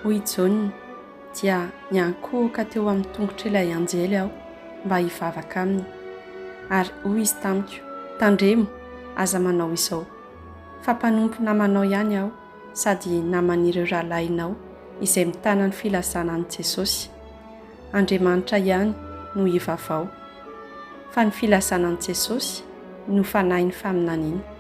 Hoy i Jaona, dia niankohoka teo amin'ny tongotr'ilay anjely aho mba hivavaka aminy. Ary hoy izy tamiko, Tandremo, aza manao izao. Fa mpanompo namanao ihany aho sady naman'ireo rahalahinao izay mitana ny filazana an'i Jesosy. Andriamanitra ihany no ivavao. Fa ny filazana an'i Jesosy no fanahin'ny faminaniana.